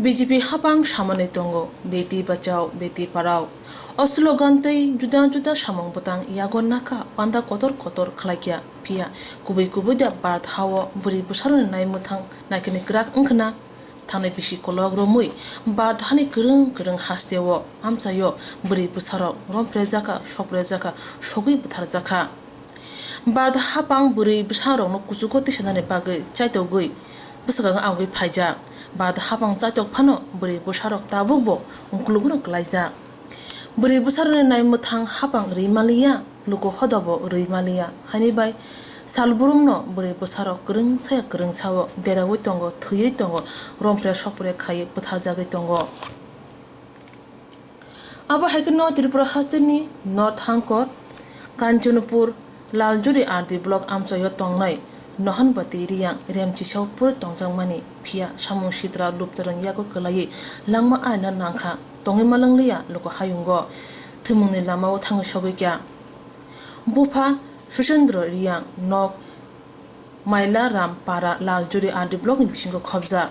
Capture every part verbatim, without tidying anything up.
B J P hapang samani tongo, Beti Bachao, Beti Parao. O slogan tei juda juda samung bwtang yago naka panda kotor kotor khlaikya, phiya kubui kubui da Bharat hao bwrwi bwsarokni naimwthang naikani kwrak wngkhna. Thangnai bisi kolok romwi Bharat hani kwrwng kwrwng hasteo amchaio bwrwi bwsarok romphrejakha, sokphrejakha, sogwi bwtharjakha. Bharat hapang bwrwi bwsarokno kuchugo tisanani bagwi chaitogwi bwskango agwi phaijak. Bharat hapang chaitok phano bwrwi bwsarok tabukbo ukulugno klaijak. Bwrwi bwsarokni naimwthang hapang rwi manliya, luku hodabo rwi manliya. Haini bai sal burumno bwrwi bwsarok kwrwngsaya kwrwngsao deraui tongo, thwiwi tongo, rompre sokpre khaiwi bwtharjagwi tongo. Abo hai kheno Tripura hasteni North Hangkor, Kanchanpur, Laljuri R D block amchaio tongnai Nohanbati Riyang remchisao puri tongjakmani, phiya samung sitra luptarang yago kwlaiwi langma aina nangkha, tongwi malangliya luku hayungo thwimungni lamao thangwi sogwi kha. Bupha Susendra Riyang nok Maila Ram Para Laljuri R D block ni bisingo khobjak.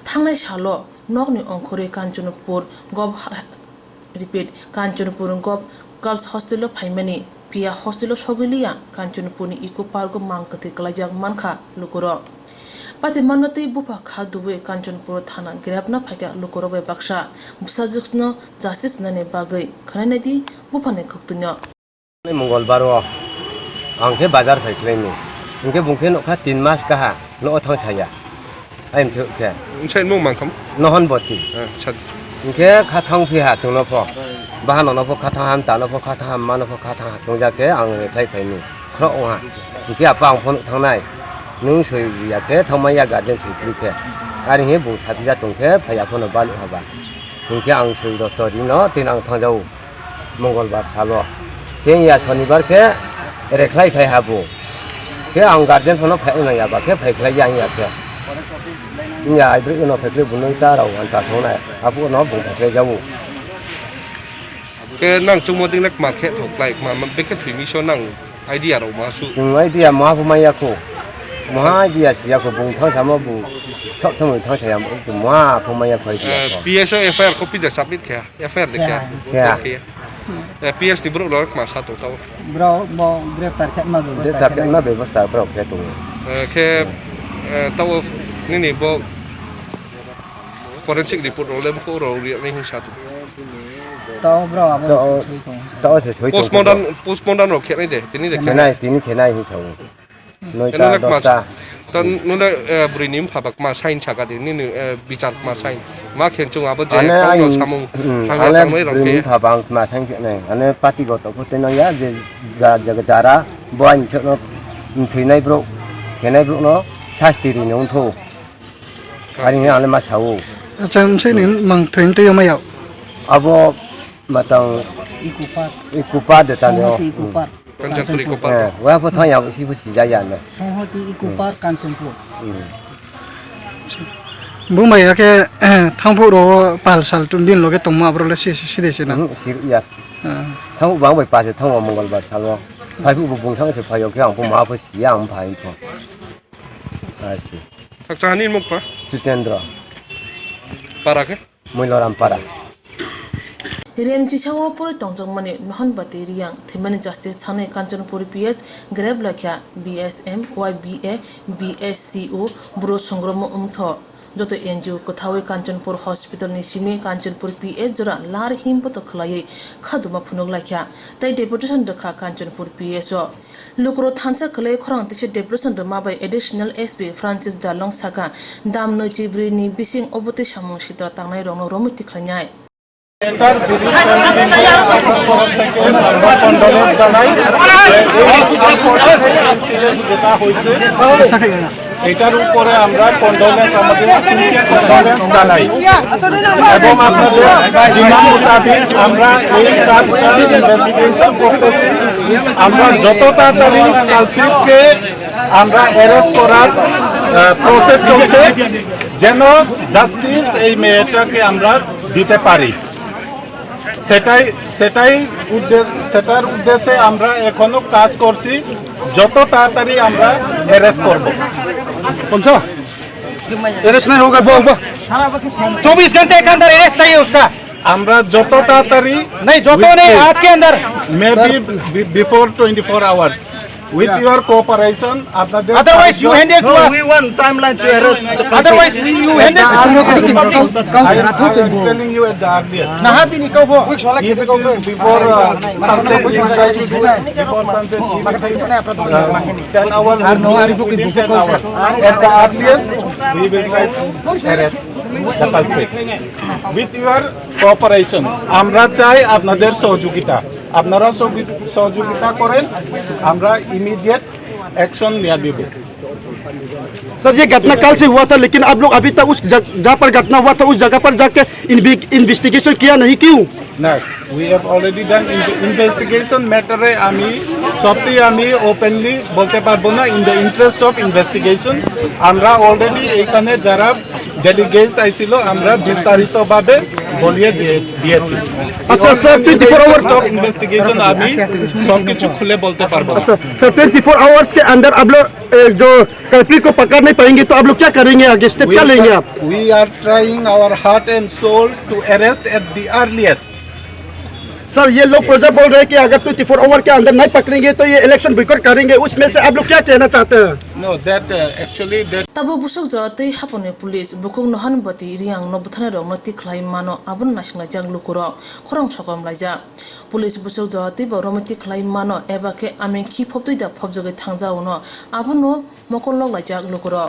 Thangnai salo nokni ongkhorwi Kanchanpur Gov-, repeat, Kanchanpur Gov Girls Hostel o phaimani, phiya hostel o sogwi liya, Kanchanpur ni Eco Park o mang kwthwi kwlaijak mankha lukurok. Pati manno twi bupha kha dubui Kanchanpur thana grabna phaikha lukurok bai baksa. Bwsajwkno justice nani bagwi khwnainai di buphani kwktwino. Mongolbar o ang khe bazar phai khlaini, hwnkhe bung khe nokha tin mas kaha no thang saya. Ayam se khe. Nse mung mangkham. Nohon boti. Eh, sat. Hwnkhe kha thang phi ha chwngno pho. Bahan no pho kha thang ham, ta no pho kha thang ham, ma no pho kha thang ha chwngja khe ang khlai phaini. Khro ong ha. Hwnkhe apa ang phone thangnai. Nung soi ya khe thangma ya guardian soi kri khe. Ari he bung sapi ja tong khe phai ya phone balu haba. Hwnkhe ang soi dosto ri no tin ang thang jau. Mongolbar salo. Khe ya Sonibar khe rekhlai phai habu. Khe ang guardian phano phai nang ya ba khe phai khlai ya ya khe. Ya aidri no phai khlai bunui ta rau an ta songnai. Abu no bung phai khlai jau. Khe nang chungmo ding lek ma khe thok lai ma ma be khe thwi mi so nang idea rok ma su. Chwng idea ma phu ma ya khu. Ma idea si ya khu bung thang samo bung. Chok thang thang saya mo ma phu ma ya khu idea. Eh, ko. P S o F I R copy de submit khe. F I R de khe. Khe. Khe. Eh, P S ni bro lor ma sa to tau. Bro bo greptar khe ma bebostha. Greptar khe ma bebostha bro khe to. Eh, khe, eh, tau nini bo forensic report rok le ko rok ri nai hinsa tu. Tao bro abo. Tao, soi tong. Tao se soi tong. Postmortem, postmortem rok khe nai de, tini de khe nai. Khe nai, tini khe nai hinsa. Noi ta, dos ta. Ta nuna, eh, bwrwi ni wngkha ba kma sign saka de, nini, eh, bichar kma sign. Ma khe chung abo je kong rok samung thangna tangnai rok khe. Ani bwrwi ni wngkha ba ang kma sign khe nai. Ani party goto ko tenang ya je ja, ja, jara bo ani chokno thwinai bro, khenai bro no sasti ri nung tho. Ari hwnwi ang le ma sa-o. Acha, msai ni mang thoi twi yama yao. Abo matang Eco Park. Eco Park de tani o. Songhoti Eco Park. Kanchanpur Eco Park. Eh, wa pho thang ya isi pho si ja ya na. Songhoti Eco Park, Kanchanpur. Hmm. Bumai ya khe thangphuk ro pal sal tun bin loge tongma abro le si si de se na. Hmm, si ya. Ah. Thangphuk bang bai pa se thango Mongolbar salo. Phai phu bung thang se phaio khe ang pho ma pho si ya ang phai pho. Asi. Thakchahani mukha? Suchendra. Para khe? Muiloram para. Remchisao pori tongjakmani Nohonbati Riyang thwimani justice sanai Kanchanpur P S grep lakha B S M, Y B A, B S C O, Bru Songromo Wngtho. Joto N G O kwthawi Kanchanpur Hospital ni simi Kanchanpur P S jora lar him boto khwlaiwi khaduma phunuk laikha tei deputation rwkha Kanchanpur P S o. Lukurok thansa kwlai khorang tisa deputation rwma bai Additional S P Francis Darlong saka, dam nwichi brwi ni bising obotwi samung sitra tangnai rokno romwi tikhlainai. এটার বিরুদ্ধে আমরা তরফ থেকে আমরা কন্ডোলেন্স জানাই যে এই unfortunate incident যেটা হয়েছে, এটার উপরে আমরা কন্ডোলেন্স, আমাদের সিনসিয়ার কন্ডোলেন্স জানাই এবং আপনাদের ডিমান্ড মোতাবেক আমরা এই কাজটা ইনভেস্টিগেশন করতেছি। আমরা যত তাড়াতাড়ি কালপ্রিটকে আমরা অ্যারেস্ট করার প্রসেস চলছে, যেন জাস্টিস এই মেয়েটাকে আমরা দিতে পারি। সেটাই, সেটাই উদ্দেশ্য, সেটার উদ্দেশ্যে আমরা এখনো কাজ করছি। যত তাড়াতাড়ি আমরা অ্যারেস্ট করব। শুনছো? अरेस्ट नहीं होगा, वो, वो। चौबीस घंटे के अंदर अरेस्ट चाहिए उसका। আমরা যত তাড়াতাড়ি, नहीं, जो तो नहीं, आज के अंदर। Maybe before twenty-four hours. With your cooperation, আপনাদের otherwise you hand it to us. We want timeline to arrest. Otherwise you hand it to us. I am telling you at the earliest. Naha bini kau bo. If it is before, uh, sunset, we will try to do it. Before sunset, if it is, uh, ten hours, we will do it within ten hours. At the earliest, we will try to arrest the culprit. With your cooperation, আমরা চাই আপনাদের সহযোগিতা। আপনারা সহযোগি-, সহযোগিতা করেন, আমরা immediate action लिया देबो। सर, ये घटना कल से हुआ था, लेकिन आप लोग अभी तक उस जग-, जहाँ पर घटना हुआ था, उस जगह पर जाके इन्वी-, इन्वेस्टिगेशन किया नहीं, क्यों? না, we have already done ইনভে-, ইনভেস্টিগেশন ম্যাটারে আমি সবটি আমি ওপেনলি বলতে পারবো না। In the interest of investigation, আমরা অলরেডি এখানে যারা ডেলিগেটস আইছিল, আমরা বিস্তারিতভাবে বলিয়ে দিয়ে, দিয়েছি। আচ্ছা, sir, twenty-four hours of investigation আমি সবকিছু খুলে বলতে পারবো না। अच्छा, सर, ट्वेंटी फ़ोर आवर्स के अंदर आप लोग, ए, जो कल्प्रिट को पकड़ नहीं पाएंगे, तो आप लोग क्या करेंगे आगे? स्टेप क्या लेंगे आप? We are trying our heart and soul to arrest at the earliest. Sir, ये लोग प्रोजेक्ट बोल रहे हैं कि अगर ट्वेंटी फ़ोर आवर के अंदर नहीं पकड़ेंगे, तो ये इलेक्शन बॉयकॉट करेंगे। उसमें से आप लोग क्या कहना चाहते हैं? No, that, uh, actually, that Tabuk busuk jora tei haponi police bukhuk nohan bati riang no bwtharnai rok no tikhlai mano, abono naisinglaijak lukurok khorang sokom laijak. Police busuk jora tei bo romwi tikhlai mano, eba khe aming khi phobtwi da phobjagwi thangjao no, abono mokol lok laijak lukurok.